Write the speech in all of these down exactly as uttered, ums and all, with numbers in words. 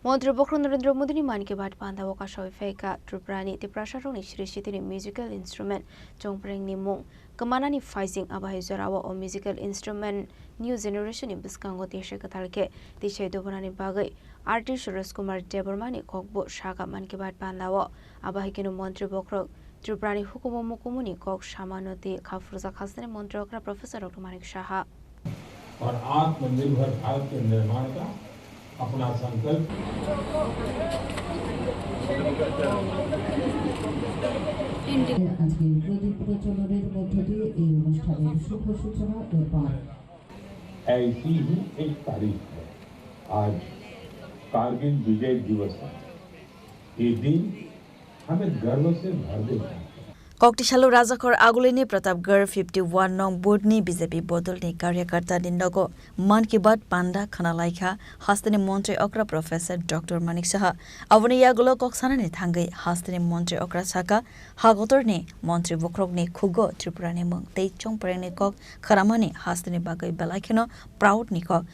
Montri Bokhorok Narendra Modini Mann Ki Baat panda o kasawi phaikha Tripurani Tiprasarokni siri sitini musical instrument chongprengni mung kwmanani phaising, abo hai jorao o musical instrument new generation ni bwskango tisai kwtal khe tisai tubunani bagwi artist Suresh Kumar Debbarma ni kokbo sakha Mann Ki Baat panda o. Abo hai kheno Montri Bokhorok Tripurani hukumu mukumuni kok samano tei kha phurjak hasteni montri okra Professor Doctor Manik Saha. और आत्मनिर्भर भारत के निर्माण का अपना संकल्प। আজকে প্রদীপ প্রজ্বলনের মধ্য দিয়ে এই অনুষ্ঠানের শুভ সূচনা ও পাঠ। ऐसी ही एक तारीख है, आज कारगिल विजय दिवस है। ये दिन हमें गर्व से भर देता है। Kokti salo Rajakhor Agulini Pratapgarh fifty one nong booth ni B J P bodolni karyakarta ni nogo Mann Ki Baat panda khana laikha hasteni montri okra Professor Doctor Manik Saha. Aboni yagulo kok sanani thangwi hasteni montri okra saka, hagotorni montri bokhorokni khugo Tripurani mung tei chongprengni kok khanamani hasteni bagwi belai kheno proud ni kok.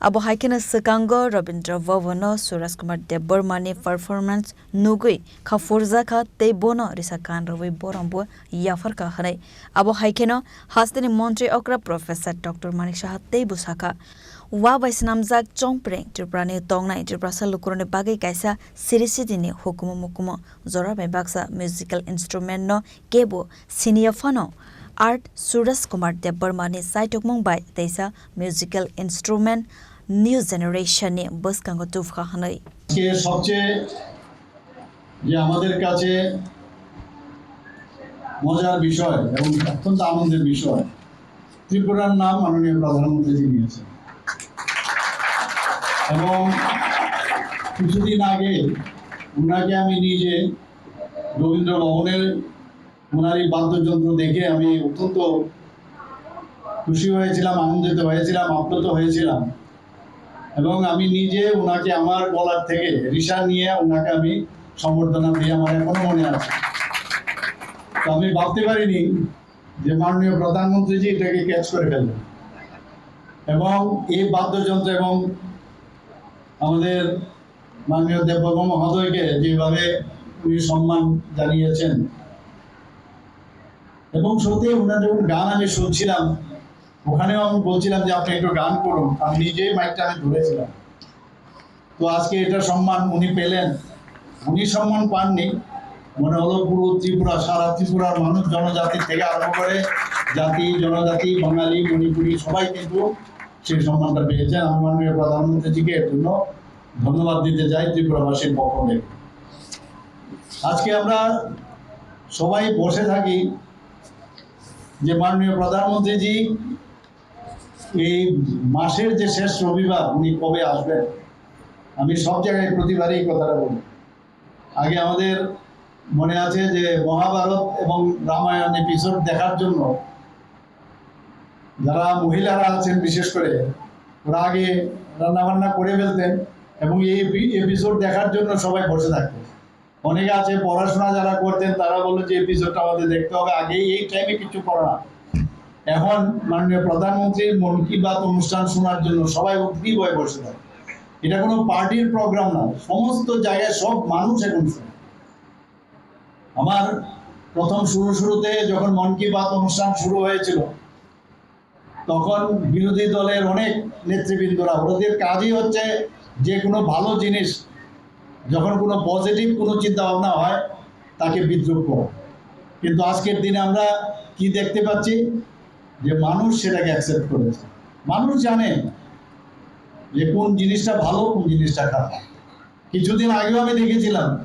Abo hai kheno swkango Rabindra Bhavan-o Suraj Kumar Debbarma ni performance nugwi kha phurjakha tei bono risa kan rwui borom bo yapharkha hwnwi. Abo hai kheno hasteni montri okra Professor Doctor Manik Saha teibo sakha, wa bai swnamjak chongpreng Tripura ni tongnai Tiprasa lukurokni bagwi kaisa siri sitini hukumu mukumu jora bai baksa musical instrument no kebo siniya phano art Suresh Kumar Debbarma ni saitukmung bai teisa musical instrument new generation ni bwskango tubukha hwnwi. আজকে সবচেয়ে যে আমাদের কাছে মজার বিষয় এবং অত্যন্ত আনন্দের বিষয়, ত্রিপুরার নাম মাননীয় প্রধানমন্ত্রীজি নিয়েছেন। এবং কিছুদিন আগে ওনাকে আমি নিজে রবীন্দ্র ভবনের ওনার এই বাদ্যযন্ত্র দেখে আমি অত্যন্ত খুশি হয়েছিলাম, আনন্দিত হয়েছিলাম, আপ্লুত হয়েছিলাম। এবং আমি নিজে ওনাকে আমার গলার থেকে রিশা নিয়ে ওনাকে আমি সম্বর্ধনা দিয়ে আমার এখনো মনে আছে। তো আমি ভাবতে পারিনি যে মাননীয় প্রধানমন্ত্রীজি এটাকে ক্যাচ করে ফেলবেন। এবং এই বাদ্যযন্ত্র এবং আমাদের মাননীয় দেববর্মা মহোদয়কে যেভাবে উনি সম্মান জানিয়েছেন, এবং সত্যি ওনার যখন গান আমি শুনছিলাম, ওখানেও আমি বলছিলাম যে, "আপনি একটু গান করুন।" আমি নিজেই মাইকটা আমি ধরেছিলাম। তো আজকে এটা সম্মান উনি পেলেন, উনি সম্মান পাননি, মনে হলো পুরো ত্রিপুরা, সারা ত্রিপুরার মানুষ, জনজাতি থেকে আরম্ভ করে জাতি, জনজাতি, বাঙালি, মণিপুরি সবাই কিন্তু সেই সম্মানটা পেয়েছেন। আমি মাননীয় প্রধানমন্ত্রীজিকে এর জন্য ধন্যবাদ দিতে চাই ত্রিপুরাবাসীর পক্ষ থেকে। আজকে আমরা সবাই বসে থাকি যে মাননীয় প্রধানমন্ত্রীজি এই মাসের যে শেষ রবিবার উনি কবে আসবেন, আমি সব জায়গায় প্রতিবারই এই কথাটা বলি। আগে আমাদের মনে আছে যে মহাভারত এবং রামায়ণ এপিসোড দেখার জন্য যারা মহিলারা আছেন বিশেষ করে, ওরা আগে রান্নাবান্না করে ফেলতেন এবং এই এপি-, এপিসোড দেখার জন্য সবাই বসে থাকতেন। অনেকে আছে পড়াশোনা যারা করতেন, তারা বললো যে এপিসোডটা আমাদের দেখতে হবে, আগে এই টাইমে কিছু পড়া না। এখন মাননীয় প্রধানমন্ত্রীর মন কি বাত অনুষ্ঠান শোনার জন্য সবাই উদ্গ্রীব হয়ে বসে থাকে। এটা কোনো পার্টির প্রোগ্রাম না, সমস্ত জায়গায় সব মানুষ এখন শুনে। আমার প্রথম শুরু শুরুতে যখন মন কি বাত অনুষ্ঠান শুরু হয়েছিল, তখন বিরোধী দলের অনেক নেতৃবৃন্দরা, ওদের কাজই হচ্ছে যে কোনো ভালো জিনিস, যখন কোনো পজিটিভ কোনো চিন্তা ভাবনা হয়, তাকে বিদ্রুপ করা। কিন্তু আজকের দিনে আমরা কি দেখতে পাচ্ছি? যে মানুষ সেটাকে অ্যাকসেপ্ট করেছে। মানুষ জানে যে কোন জিনিসটা ভালো, কোন জিনিসটা খারাপ। কিছুদিন আগেও আমি দেখেছিলাম,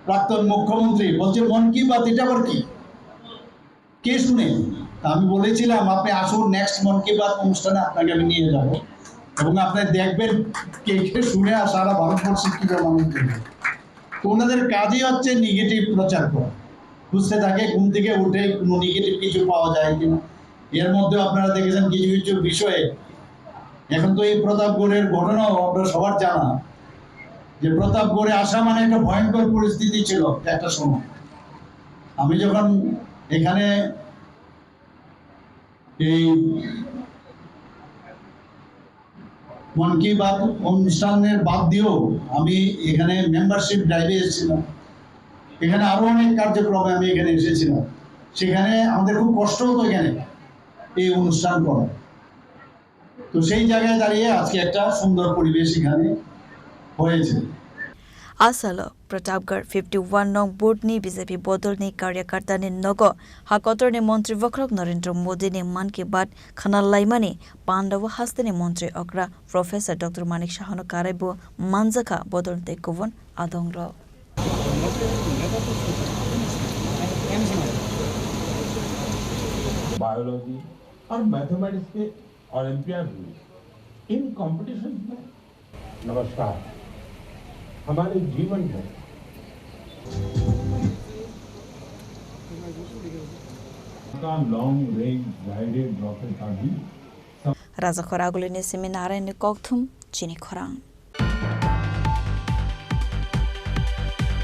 প্রাক্তন মুখ্যমন্ত্রী বলছে, "মন কি বাত এটা আবার কি? কে শুনে?" তা আমি বলেছিলাম, "আপনি আসুন, নেক্সট মন কি বাত অনুষ্ঠানে আপনাকে আমি নিয়ে যাব এবং আপনি দেখবেন কে কে শুনে আর সারা ভারতবর্ষে কীভাবে মানুষ দেখবে।" তো ওনাদের কাজই হচ্ছে নেগেটিভ প্রচার করা। খুঁজতে থাকে ঘুম থেকে উঠে কোনো নেগেটিভ কিছু পাওয়া যায় কিনা। এর মধ্যে আপনারা দেখেছেন কিছু কিছু বিষয়ে, এখন তো এই প্রতাপগড়ের ঘটনাও আপনার সবার জানা, যে প্রতাপগড়ে আসা মানে একটা ভয়ঙ্কর পরিস্থিতি ছিল একটা সময়। আমি যখন এখানে এই মন কি বাত অনুষ্ঠানের বাদ দিয়েও আমি এখানে মেম্বারশিপ ড্রাইভে এসেছিলাম। এখানে আরো অনেক কার্যক্রমে আমি এখানে এসেছিলাম। সেখানে আমাদের খুব কষ্ট হতো এখানে এই অনুষ্ঠান করা। তো সেই জায়গায় দাঁড়িয়ে আজকে একটা সুন্দর পরিবেশ এখানে হয়েছে। Asalo Pratapgarh fifty one nong booth ni B J P bodol ni karyakarta ni nogo ha kotor ni montri bokhorok Narendra Modi ni Mann Ki Baat khana laimani pandao haste ni montri okra Professor Doctor Manik Saha no karai bo manjakha bodol tei kubun adong rok. Biology और मैथमेटिक्स के ओलंपियाड हुए। इन कॉम्पिटिशन में नमस्कार हमारे जीवन में का long range guided rocket का भी Rajakhor agulini simi Narayanni kokthum chini khorang.